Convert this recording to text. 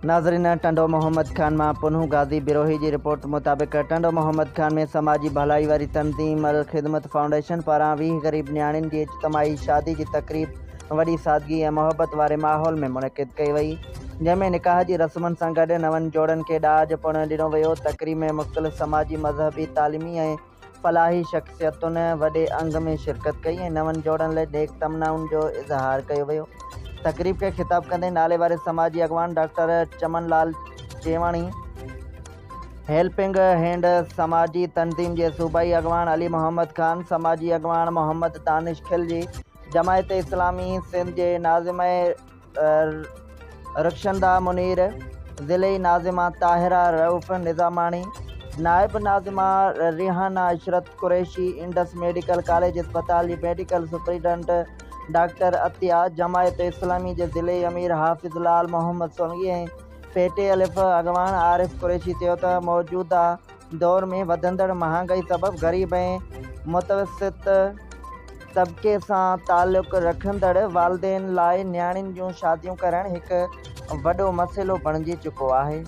ناظرين ٽنڊو محمد خان مان پنهون غازي بروهي جي رپورٽ مطابق ٽنڊو محمد خان ۾ سماجي ڀلائي واري تنظيم الخدمت فائونڊيشن پاران 20 غريب نياڻين جي اجتماعي شادي جي تقريب وڏي سادگي ۽ محبت واري ماحول ۾ منعقد ڪئي وئي جنهن ۾ نڪاح جي رسمن سان گڏ نون جوڙن کي ڏاج پڻ ڏنو ويو تقريب ۾ مختلف سماجي مذهبي تعليمي ۽ فلاحي شخصيتن وڏي انگ ۾ شرڪت ڪئي ۽ نون جوڙن لاء نيڪ تمنائن جو اظهار ڪيو ويو. تقريب کي خطاب ڪندي نالي واري سماجي اڳواڻ doctor Chaman Lal Jiwani, helping hand سماجي تنظيم جي صوبائي اڳواڻ علي محمد خان، سماجي اڳواڻ محمد دانش خلجي، جماعت اسلامي سنڌ جي ناظمه رخشنده منير، ضلعي ناظمه طاهره رئوف نظاماڻي، نائب ناظمه ريحانه عشرت قريشي، انڊس ميڊيڪل ڪاليج اسپتال جي medical superintendent doctor Atiya, Jamaat Islami جي ضلعي امير حافظ لال محمد سولنگي ۽ پي ٽي الف اڳواڻ عارف قريشي چيو ته موجوده دور ۾ وڌندڙ مهانگائي سبب غريب ۽ متوسط طبقي سان تعلق رکندڙ والدين لاء نياڻين جون شاديون ڪرڻ هڪ وڏو مسئلو بڻجي چڪو آهي.